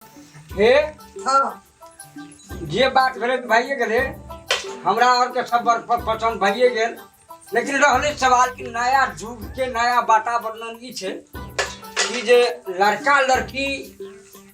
हे। हाँ। जे बात भेलै तऽ भइए गेलै, हमरा आरके सब बड़ पसन्द भइए गेल, लेकिन रहलै सवाल कि नया युगके नया वातावरण ई छै कि जे लड़का लड़की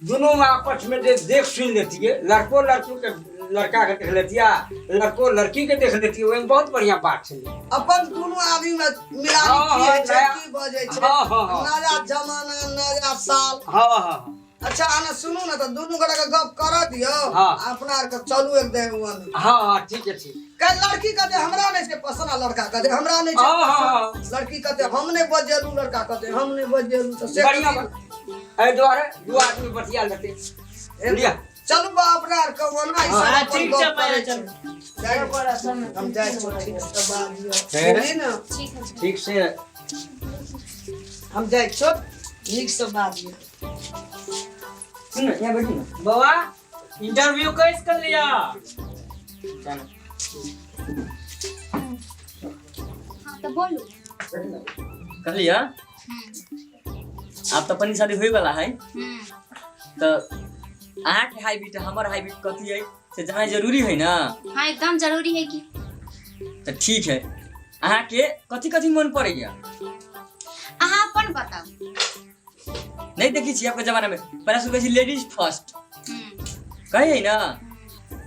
दुनूमे आपसमे जे देख सुनि लेतियै, लड़को लड़कीके लड़काके देख लेतियै आ लड़को लड़कीके देख लेतियै, ओहिमे बहुत बढ़िआँ बात छलै। अपन दुनू आदमी में मिलानी हाँ, की हाँ, होइ छै, नया- की बजै छै। हाँ, हाँ, हाँ। नया जमाना नया साल। हाँ हाँ हाँ अच्छा आना सुनू ने, तऽ दुनू गोटा के गप करऽ दियौ। हाँ। अपना आर के चलू एक दिन वन। हाँ हाँ ठीक है, ठीक। कल लड़की कहते हमरा नहीं छै पसंद, आ लड़का कहते हमरा नहीं छै हाँ, हाँ, पसंद। लड़की कहते हम नहीं बजेलू, लड़का कहते हम नहीं बजेलू, तऽ से बढ़िया बात। एहि दुआरे दू आदमी बतिया लेतै, बुझलियै? चलू बा, अपना आर के ओना ई सब हाँ, अपन ठीक गप छै, करै चलू। छै। जाइ छी। हम जाइ छी, ठीक से बाजियौ। हे? बुझली ने? ठीक है। ठीक से। हम जाइ छियौ, नीक से बाजियौ। सुन ने, यहाँ बैठू ने। बौआ, इंटरव्यू कैसे कर लिया? चलो। हाँ तऽ बोलू। कहलिया, आब तऽ पनी शादी होय वाला है। तऽ अहाँके हाइब्रिड हमर हाइब्रिड कथी है से जानना जरूरी है ना? हाँ, एकदम जरूरी है कि। तऽ ठीक है, अहाँके कथी कथी मन पड़ैया? अहाँ अपन बताउ। नहीं देखी छी आपके जमाना में पहले सुन छी लेडीज फर्स्ट कहे है ना?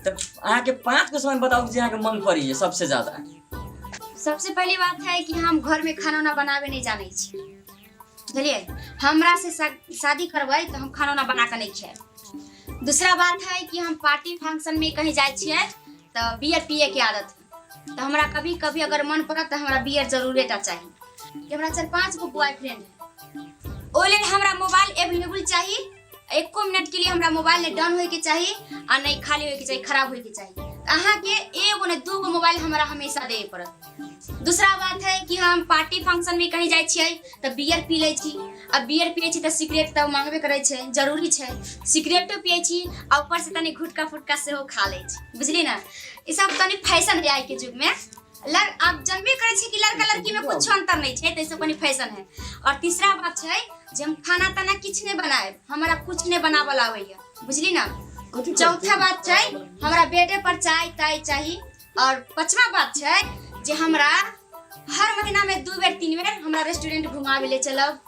तऽ अहाँके पांच गो सामान बताउ जे अहाँके मन पड़ैया सबसे ज्यादा। सबसे पहली बात है कि हम घर में खाना उना बनावे नहीं जाने छी, बुझलिए? हमरा से शादी करबै तऽ हम खाना उना बना के नहीं खायब। दूसरा बात है कि हम पार्टी फंक्शन में कहीं जाइ छियै तऽ बियर पिए के आदत है, तऽ हमरा कभी कभी अगर मन पड़त तऽ हमरा बियर जरूरे टा चाही। कि हमरा चारि पाँच गो बॉयफ्रेंड है, ओहि लेल हमरा मोबाइल अवेलेबल चाही। एको मिनट के लिए हमरा मोबाइल नहीं डाउन होइके चाही आ नहीं खाली होइके चाही, खराब होइके चाही। तऽ अहाँके एगो नहि दूगो मोबाइल हमरा हमेशा देबे पड़त। दूसरा बात है कि हम पार्टी फंक्शन में कहीं जाइ छियै तऽ बियर पी लै छी, आ बियर पियै छी तऽ सिगरेट तऽ मांगबे करै छै, जरूरी छै। सिगरेटो पियै छी आ ऊपर से तनी गुटखा फुटका सेहो खा लै छी, बुझली ने? ई सब तनी फैशन है आइके युग में। लड़ आब जानबे करै छी कि लड़का लड़की में कुछ अंतर नहीं छै, तऽ ई सब कनी फैशन है। और तीसरा बात छै जे हम खाना ताना किछु नहि बनायब, हमरा कुछ नहि बनाबऽ आबैया, बुझली ने? चौथा बात छै हमरा बेडे पर चाय ताय चाही। और पांचवा बात छै जे हमरा हर महीना में 2 बेर 3 बेर हमरा रेस्टोरेंट घुमावे ले चलब,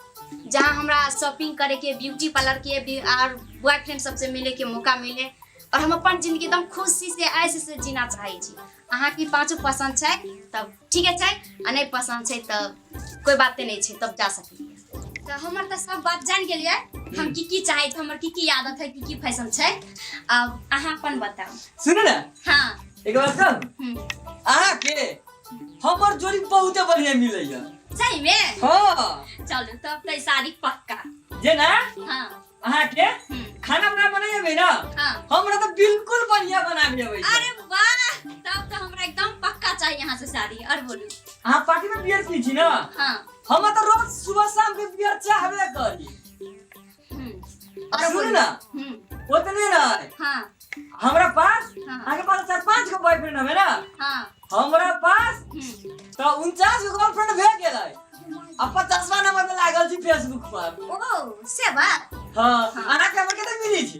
जहाँ हमरा शॉपिंग करे के, ब्यूटी पार्लर के और बॉयफ्रेंड सबसे मिले के मौका मिले और हम अपन जिंदगी एकदम खुशी से ऐसे से जीना चाहै छी। अहाँके पाँचो पसन्द छै तब ठीके छै, आ नहि पसन्द छै तऽ कोइ बाते नहि छै, तब जा सकलियै। तऽ हमर तऽ सब बात जान गेलियै, हम की की चाहै छी, हमर की की आदत है, की की फैशन छै। आब अहाँ अपन बताउ। सुनू ने। हाँ। एक बात कहू? अहाँके हमर जोड़ी बहुते बढ़िया मिलैया। सही में? हाँ। चलू तब तऽ शादी पक्का। जे ना? हाँ। अहाँके खाना बना बनाइएबै ना? हाँ। हमरा तऽ बिल्कुल बढ़िया बनाबे अबै छै। अरे वाह, तब तऽ हमरा एकदम पक्का चाहिए यहाँ से शादी। और बोलू। अहाँ पार्टी में बियर पी छी ना? हाँ। हम तऽ रोज सुबह शाम के बियर चाहबे करी। और सुनू बोलू। ना। ओतने ना। हाँ। हमरा पास हाँ। अहाँके पास 4-5 गो बॉयफ्रेंड हवे ना? हाँ। हमरा पास तऽ 49 गो गर्लफ्रेंड भे गेलै, आ 50वां नंबर पे लागल छी फेसबुक पर। ओ से बात। हाँ, अहाँके हमर कते मिली छी।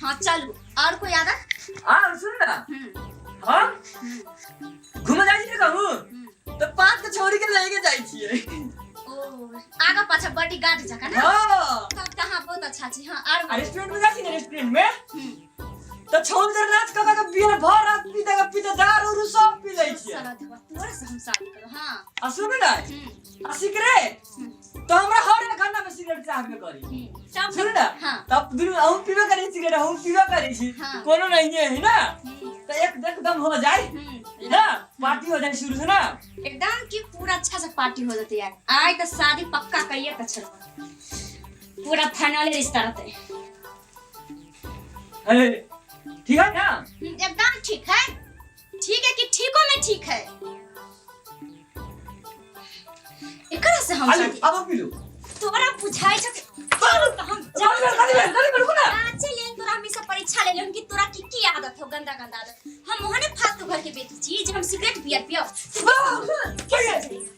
हाँ चलू, और कोई आदत? हाँ सुन ना। हम घूमे जाइ छी ने कहूँ तऽ 5 गो छौरी के लए के जाइ छियै। ओ आगा पाछा बॉडी गार्ड जका ना? हाँ। तब तऽ अहाँ बहुत अच्छा छी। हाँ और आ रेस्टोरेंट में जाइ छी ने, रेस्टोरेंट में तऽ छौरी तर नाच कऽ के बियर भर रात पीते के पीते दारू उरू सब पी लै छियै। साला धवा, तोरा से हम शादी करो। हाँ। आ सुन ना, आ सिगरेट तो हमरा हर एक घंटा में सिगरेट चाहबे करी। सब सुन ना। हाँ। तब दुनू अहूँ पीबे करी सिगरेट, अहूँ पीबे करी छी। हाँ। कोनो नहीं है ना, तो एक एकदम हो जाए ना, पार्टी हो जाए शुरू से ना। एकदम की पूरा अच्छा से पार्टी हो जाते यार। आय तो शादी पक्का करिए तो चलो पूरा फाइनल रिश्ता रहते। अरे ठीक है ना? एकदम ठीक है, ठीक है कि ठीको में ठीक है। एकरा से हम आलू, शादी- आबो पी लू। तोरा बुझाइ छ कि तोरा हम गाली बेर, गाली बेर, गाली बेर, रुकू ना। नाचे ले तोरा हम ई सब परीक्षा ले लेन कि तोरा की की आदत हो, गंदा गंदा आदत। हम ओहने फालतू घर के बेटी छी जे हम सिगरेट बियर पियब।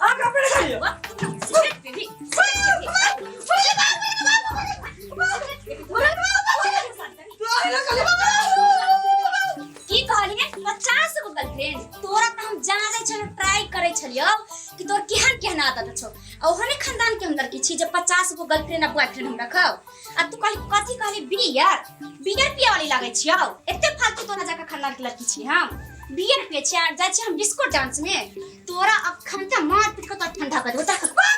आ कपड़े खाइयो। सिगरेट पीबी, सिगरेट पीबी। की कहलिए 50 गो गर्लफ्रेंड तोरा त हम जहाँ जाइ छलियो ट्राई करै छलियो कि तोर केहन केहन आदत छौ आ ओहने खानदान के हम लड़की छी जे 50 गो गर्लफ्रेंड आ बॉयफ्रेंड हम रखब आ तू कहली कथी कहली बियर बियर पिए वाली लागै छियौ एते फालतू तोरा जाकर खानदान के लड़की छी हम बियर पिए छी आ जाइ छी हम डिस्को डांस में तोरा अखन त मार पीट के तोरा ठंडा कर देबो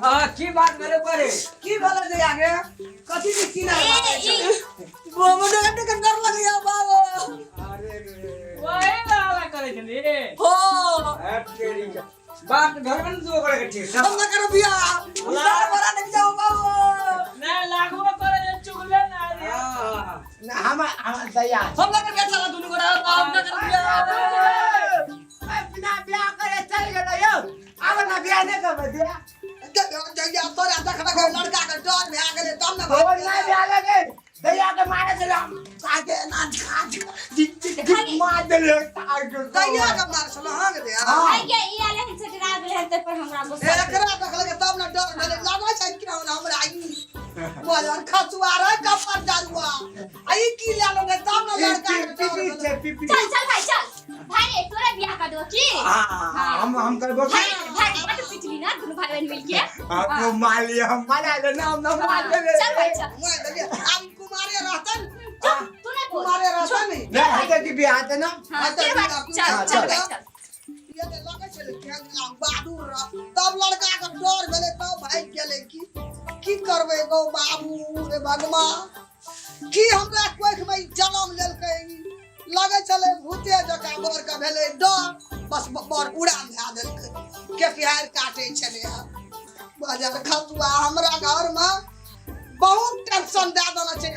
हाँ की बात भेलै परे की भेलै जे आगे कथी के सीना बाबू डर के डर लगैया बाबू। अरे रे वही हल्ला करै छली। हो अरे तेरी का। बात घर में दो करे के ठीक हम ना करो बियाह सारा बड़ा नहीं जाओ बाबू। नहीं लागबो करे जे चुगले ना रे। हाँ ना हम तैयार। हम ना कर बियाह चला दुनू गोरा हम ना कर बियाह। बिना बियाह करे चल गेलो यौ आब ना बियाह नहि करबै दिया। जइया तोरा देखबे के लड़का के डर भए गेलै तब ना ओ नहि बियाह लगे दैया के मारे छलै हम ताके ना खाज मार देलियै ताके दैया के मार छल हां गे हाँ। एकरा देखलकै तब ना डर भेलै लागै छै कि हमरा ई बोलर खसुआ रे कपर दारुआ आ ई की ले लेने तब ना लड़का के डर पीपी भेलै। छै पीपी। चल चल भाई चल भाई रे तोरा बियाह कर दो की हाँ हम करबो भाई भाई बड़ पिटली ना दुनू भाई बहन मिलके। हाँ तो मार लिया हम मारा ले ना हम ना मार ले। चल भाई चल। मुआ देलियै आब ई कुमारे रहतन। चुप तू नहीं बोल। कुमारे रहतन। नहीं हेतै कि बियाह हेतै ना। हाँ के भाई चल चल भाई चल। ये जे लगै छलै केहन बहादुर रह तब लड़का के डर भेलै तब भागि गेलै की की करबै गौ बाबू रे भगवान की हमरा कोखि में ई जनम लेलकै लगै छलै भूते जकाँ बर के भेलै डर बस बर उड़ान धए देलकै केकिहारि काटै छलै हँ बाजार खसुआ हमरा घर में बहुत टेंशन दए देने छै।